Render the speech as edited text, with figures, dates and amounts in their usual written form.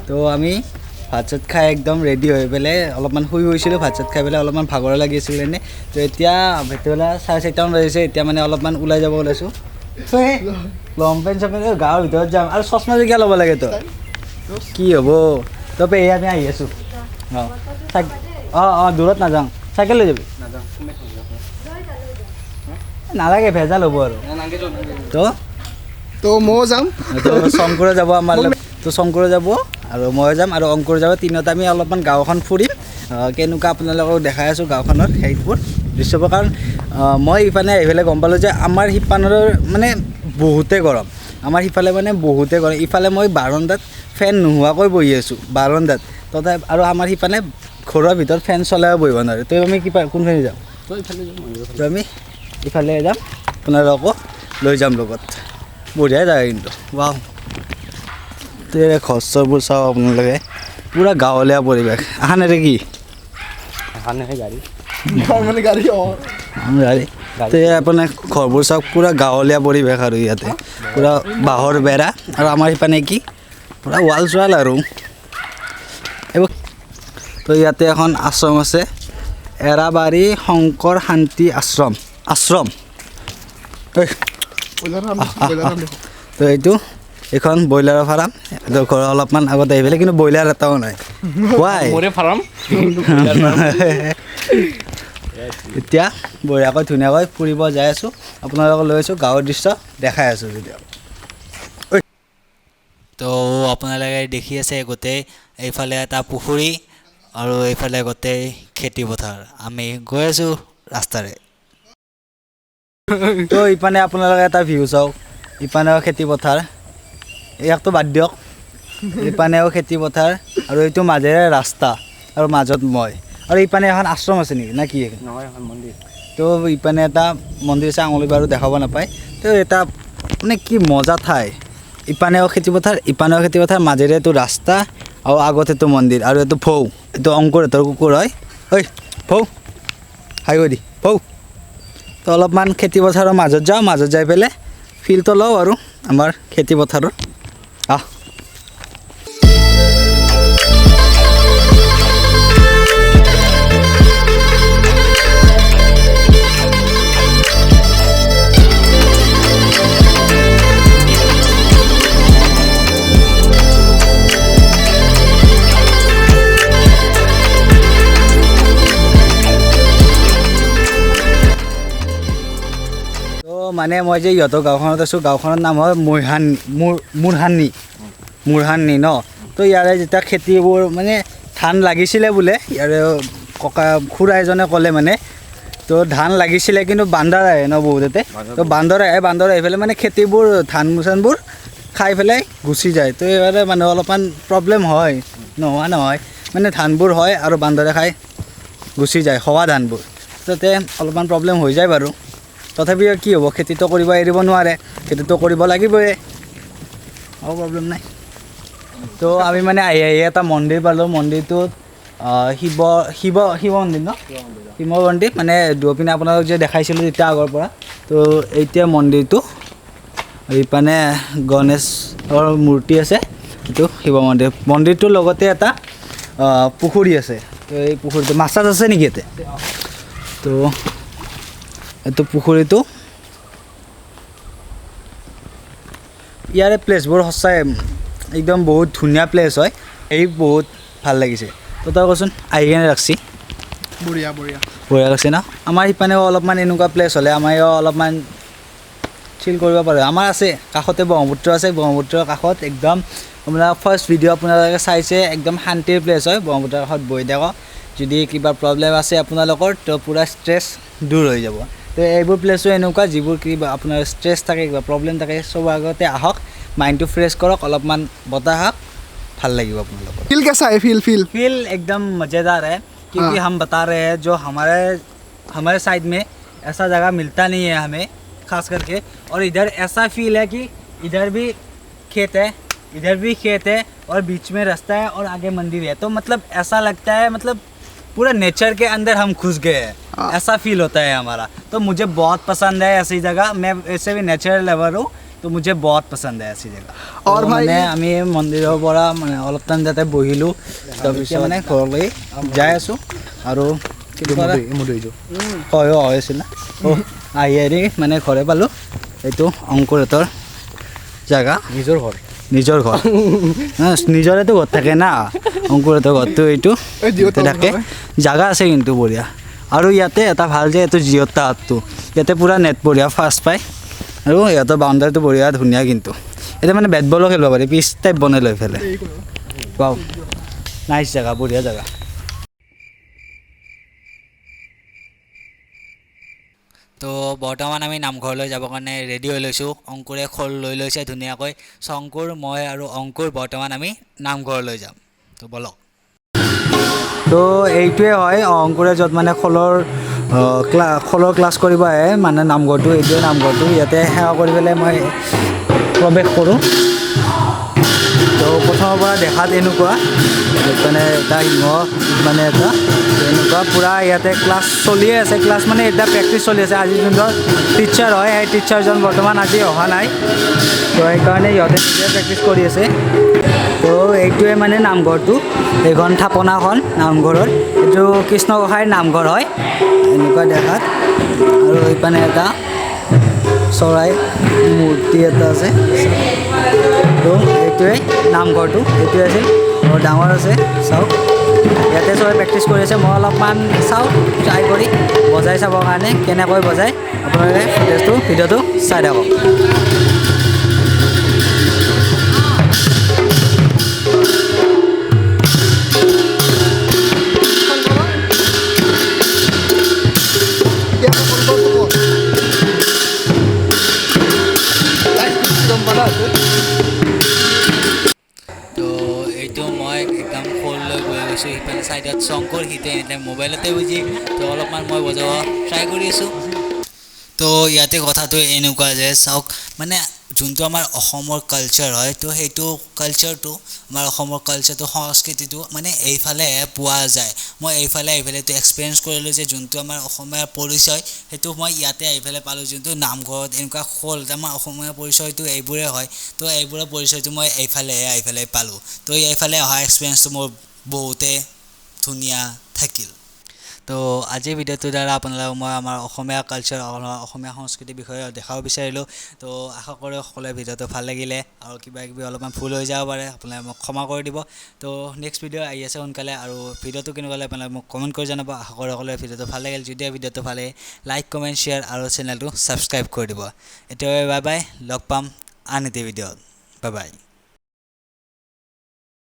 তো আমি ভাত চাত খাই একদম ৰেডি হৈ পেলাই অলপমান শুই গৈছিলোঁ। ভাত চাত খাই পেলাই অলপমান ভাগৰ লাগি আছিল এনে। তো এতিয়া ভাটিবেলা 4:30মান বাজিছে। এতিয়া মানে অলপমান ওলাই যাব ওলাইছোঁ। লং পেণ্ট চং পেণ্ট গাঁৱৰ ভিতৰত যাম আৰু চশমা জেগা ল'ব লাগে। তো কি হ'ব, তো পেহী আমি আহি আছোঁ। অঁ অঁ অঁ দূৰত নাযাওঁ, চাইকেল লৈ যাবি? নালাগে, ভেজাল হ'ব আৰু। তো তো ময়ো যাম, তো শংকুৰে যাব আমাৰ লগত। তো শংকুৰে যাব আৰু মই যাম আৰু অংকুৰ যাব। তিনিওটা আমি অলপমান গাঁওখন ফুৰিম। কেনেকুৱা আপোনালোকক দেখাই আছোঁ গাঁওখনৰ সেইবোৰ দৃশ্যবোৰ। কাৰণ মই ইফালে আহি পেলাই গম পালোঁ যে আমাৰ সিপানৰ মানে বহুতেই গৰম, আমাৰ সিফালে মানে বহুতেই গৰম। ইফালে মই বাৰাণ্ডাত ফেন নোহোৱাকৈ বহি আছোঁ বাৰাণ্ডাত, তথা আৰু আমাৰ সিফালে ঘৰৰ ভিতৰত ফেন চলাইও বহিব নোৱাৰে। তো আমি কিবা কোনফালে যাম? তো আমি ইফালে যাম, আপোনালোকো লৈ যাম লগত। বঢ়িয়া জেগা কিন্তু, ৱাও। তো এই ঘৰ চৰবোৰ চাওক আপোনালোকে, পূৰা গাঁৱলীয়া পৰিৱেশ। আহানেৰে কি গাড়ী গাড়ী। তো এই আপোনাৰ ঘৰবোৰ চাওক, পূৰা গাঁৱলীয়া পৰিৱেশ আৰু ইয়াতে পূৰা বাঁহৰ বেৰা। আৰু আমাৰ সিপানে কি পূৰা ৱাল চোৱাল আৰু এইবোৰ। তো ইয়াতে এখন আশ্ৰম আছে, এৰাবাৰী শংকৰ শান্তি আশ্ৰম। আশ্ৰম তো এইটো এইখন ব্ৰইলাৰৰ ফাৰ্ম। এইটো ঘৰৰ অলপমান আগত আহি পেলাই, কিন্তু ব্ৰইলাৰ এটাও নাই। ফাৰ্ম। এতিয়া বঢ়িয়াকৈ ধুনীয়াকৈ ফুৰিব যাই আছোঁ, আপোনালোকক লৈ আছোঁ, গাঁৱৰ দৃশ্য দেখাই আছোঁ ভিডিঅ'। তো আপোনালোকে দেখি আছে গোটেই এইফালে এটা পুখুৰী আৰু এইফালে গোটেই খেতি পথাৰ। আমি গৈ আছোঁ ৰাস্তাৰে। তো ইপানে আপোনালোকে এটা ভিউ চাওক, ইপানেও খেতি পথাৰ, ইয়াকতো বাদ দিয়ক, ইপানেও খেতি পথাৰ আৰু এইটো মাজেৰে ৰাস্তা আৰু মাজত মই। আৰু ইপানে এখন আশ্ৰম আছে নেকি না কি? নহয়, এখন মন্দিৰ। তো ইপানে এটা মন্দিৰ আছে, আঙুলি বাৰু দেখাব নাপায়। তো এটা মানে কি মজা ঠাই। ইপানেও খেতি পথাৰ, ইপানেও খেতি পথাৰ, মাজেৰে এইটো ৰাস্তা আৰু আগত এইটো মন্দিৰ। আৰু এইটো ফৌ, এইটো অংকুৰহঁতৰ কুকুৰ হয়। ঐ ফৌ, হাই কৰি দি ফৌ। তো অলপমান খেতি পথাৰৰ মাজত যাওঁ, মাজত যাই পেলাই ফিল্ডটো লওঁ আৰু আমাৰ খেতি পথাৰৰ। আহ মানে মই যে ইহঁতৰ গাঁওখনত আছোঁ, গাঁওখনৰ নাম হ'ল মৈহান মুৰহানি, মুৰহানি ন। তো ইয়াৰে যেতিয়া খেতিবোৰ মানে ধান লাগিছিলে বোলে, ইয়াৰে ককা খুৰা এজনে ক'লে মানে, তো ধান লাগিছিলে কিন্তু বান্দৰ আহে ন বহুততে। তো বান্দৰ আহে, বান্দৰ আহি পেলাই মানে খেতিবোৰ ধান চানবোৰ খাই পেলাই গুচি যায়। তো এইবাৰে মানুহ অলপমান প্ৰব্লেম হয়, নোহোৱা নহয়, মানে ধানবোৰ হয় আৰু বান্দৰে খাই গুচি যায় হোৱা ধানবোৰ, তাতে অলপমান প্ৰব্লেম হৈ যায় বাৰু। তথাপিও কি হ'ব, খেতিটো কৰিব এৰিব নোৱাৰে, খেতিটো কৰিব লাগিবই, একো প্ৰব্লেম নাই। তো আমি মানে আহি আহি এটা মন্দিৰ পালোঁ। মন্দিৰটোত শিৱ শিৱ শিৱ মন্দিৰ ন, শিৱ মন্দিৰ মানে দুপিনে আপোনালোক যে দেখাইছিলোঁ তেতিয়া আগৰ পৰা। তো এতিয়া মন্দিৰটো এইপানে গণেশৰ মূৰ্তি আছে, এইটো শিৱ মন্দিৰ। মন্দিৰটোৰ লগতে এটা পুখুৰী আছে। তো এই পুখুৰীটো মাছ চাছ আছে নেকি ইয়াতে? তো এইটো পুখুৰীটো, ইয়াৰে প্লেচবোৰ সঁচাই একদম বহুত ধুনীয়া প্লেচ হয়, এই বহুত ভাল লাগিছে। তো তই কচোন আহি কেনে ৰাখছি? বঢ়িয়া বঢ়িয়া বঢ়িয়া লাগছে ন? আমাৰ সিপানেও অলপমান এনেকুৱা প্লেচ হ'লে আমাৰ অলপমান চিল কৰিব পাৰোঁ। আমাৰ আছে কাষতে ব্ৰহ্মপুত্ৰ আছে, ব্ৰহ্মপুত্ৰৰ কাষত একদম আপোনাৰ ফাৰ্ষ্ট ভিডিঅ' আপোনালোকে চাইছে, একদম শান্তিৰ প্লেচ হয়। ব্ৰহ্মপুত্ৰৰ কাষত বহি থাকক, যদি কিবা প্ৰব্লেম আছে আপোনালোকৰ তো পূৰা ষ্ট্ৰেছ দূৰ হৈ যাব। তো এইবোৰ প্লেচো এনেকুৱা, যিবোৰ কিবা আপোনাৰ ষ্ট্ৰেছ থাকে, কিবা প্ৰব্লেম থাকে, চব আগতে আহক, মাইণ্ডটো ফ্ৰেছ কৰক, অলপমান বতাহ আহক, ভাল লাগিব আপোনালোকৰ। ফিল কেঁচা है? ফিল ফিল फील एकदम मज़ेदार है, क्योंकि हम बता रहे हैं जो हमारे हमारे साइड में ऐसा जगह मिलता नहीं है हमें खास करके, और इधर ऐसा फील है कि इधर भी खेत है, इधर भी खेत है, और बीच में रास्ता है और आगे मंदिर है। तो मतलब ऐसा लगता है मतलब पूरा नेचर के अंदर हम घुस गए हैं, ऐसा फील होता है हमारा। तो मुझे बहुत पसंद है ऐसी जगह। मैं ऐसे भी नेचर लवर हूँ, তো मुझे बहुत पसंद है ऐसी जगह। और ভাই- মানে আমি মন্দিৰৰ পৰা মানে অলপ টাইম তাতে বহিলোঁ, তাৰপিছত মানে ঘৰলৈ যাই আছোঁ। আৰু হয় হয় আছিল না, অ' আহি আহি মানে ঘৰে পালোঁ। এইটো অংকুৰহঁতৰ জেগা, নিজৰ ঘৰ। নিজৰ ঘৰ, নিজৰেতো ঘৰ থাকে না। অংকুৰহঁতৰ ঘৰটো এইটো এই জিঅ' ইয়াতে থাকে। টাৱাৰ। জাগা আছে কিন্তু বঢ়িয়া। আৰু ইয়াতে এটা ভাল যে এইটো জিঅ' টাৱাৰটো, ইয়াতে পূৰা নেট বঢ়িয়া ফাষ্ট পায়। আৰু ইহঁতৰ বাউণ্ডাৰীটো বঢ়িয়া ধুনীয়া কিন্তু। এতিয়া মানে বেট বলো খেলিব পাৰি, পিচ টাইপ বনাই লৈ পেলাই। ৱাও, নাইচ জেগা, বঢ়িয়া জেগা। তো বৰ্তমান আমি নামঘৰলৈ যাবৰ কাৰণে ৰেডি হৈ লৈছোঁ। অংকুৰে খোল লৈ লৈছে ধুনীয়াকৈ। শংকুৰ, মই আৰু অংকুৰ বৰ্তমান আমি নামঘৰলৈ যাম, তো ব'লক। তো এইটোৱে হয় অংকুৰে য'ত মানে খোলৰ ক্লাছ কৰিব আহে, মানে নামঘৰটো, এইটোৱে নামঘৰটো। ইয়াতে সেৱা কৰি পেলাই মই প্ৰৱেশ কৰোঁ। তো প্ৰথমৰ পৰা দেখাত এনেকুৱা মানে এটা সিংহ, মানে এটা এনেকুৱা পূৰা ইয়াতে ক্লাছ চলিয়ে আছে। ক্লাছ মানে এতিয়া প্ৰেক্টিচ চলি আছে। আজি যোনজন টিচাৰ হয়, সেই টিচাৰজন বৰ্তমান আজি অহা নাই, তো সেইকাৰণে ইহঁতে নিজে প্ৰেক্টিচ কৰি আছে। তো এইটোৱে মানে নামঘৰটো, এইখন থাপনাখন নামঘৰৰ, এইটো কৃষ্ণ গোসাঁইৰ নামঘৰ হয় এনেকুৱা দেখাত। আৰু এইপিনে এটা চৰাই মূৰ্তি এটা আছে। তো এইটোৱে নামঘৰটো, এইটোৱে আছিল, বৰ ডাঙৰ আছে। চাওক, ইয়াতে চবে প্ৰেক্টিচ কৰি আছে। মই অলপমান চাওঁ, ট্ৰাই কৰি বজাই চাবৰ কাৰণে কেনেকৈ বজায়। আপোনালোকে ফুটেজটো, ভিডিঅ'টো চাই থাকক। ইয়াতে কলগছ ক'ত? গম পালা আছে। তো এইটো মই একদম খোল লৈ গৈ গৈছোঁ। সিফালে ছাইডত শংকৰ, সিটো এনি টাইম মোবাইলতে বুজি। তো অলপমান মই বজাব ট্ৰাই কৰি আছোঁ। তো ইয়াতে কথাটো এনেকুৱা যে চাওক, মানে যোনটো আমাৰ অসমৰ কালচাৰ হয়, তো সেইটো কালচাৰটো, আমাৰ অসমৰ কালচাৰটো, সংস্কৃতিটো মানে এইফালেহে পোৱা যায়। মই এইফালে আহি পেলাই এইটো এক্সপিৰিয়েঞ্চ কৰিলোঁ যে যোনটো আমাৰ অসমীয়া পৰিচয়, সেইটো মই ইয়াতে আহি পেলাই পালোঁ। যোনটো নামঘৰত এনেকুৱা খোল, আমাৰ অসমীয়া পৰিচয়টো এইবোৰে হয়। তো এইবোৰৰ পৰিচয়টো মই এইফালেহে আহি পেলাই পালোঁ। তো এইফালে অহা এক্সপিৰিয়েঞ্চটো মোৰ বহুতে ধুনীয়া থাকিল। তো আজিৰ ভিডিঅ'টোৰ দ্বাৰা আপোনালোকক মই আমাৰ অসমীয়া কালচাৰ, অসমীয়া সংস্কৃতিৰ বিষয়ে দেখাব বিচাৰিলোঁ। তো আশা কৰোঁ সকলোৱে ভিডিঅ'টো ভাল লাগিলে। আৰু কিবা কিবি অলপমান ভুল হৈ যাব পাৰে, আপোনালোকে মোক ক্ষমা কৰি দিব। তো নেক্সট ভিডিঅ' আহি আছে সোনকালে। আৰু ভিডিঅ'টো কেনেকুৱা লাগে আপোনালোকে মোক কমেণ্ট কৰি জনাব। আশা কৰোঁ সকলোৱে ভিডিঅ'টো ভাল লাগিল। যদি ভিডিঅ'টো ভাল লাগে, লাইক, কমেণ্ট, শ্বেয়াৰ আৰু চেনেলটো ছাবস্ক্ৰাইব কৰি দিব। এতিয়া বাই বাই, লগ পাম আন এটি ভিডিঅ'ত। Bye bye.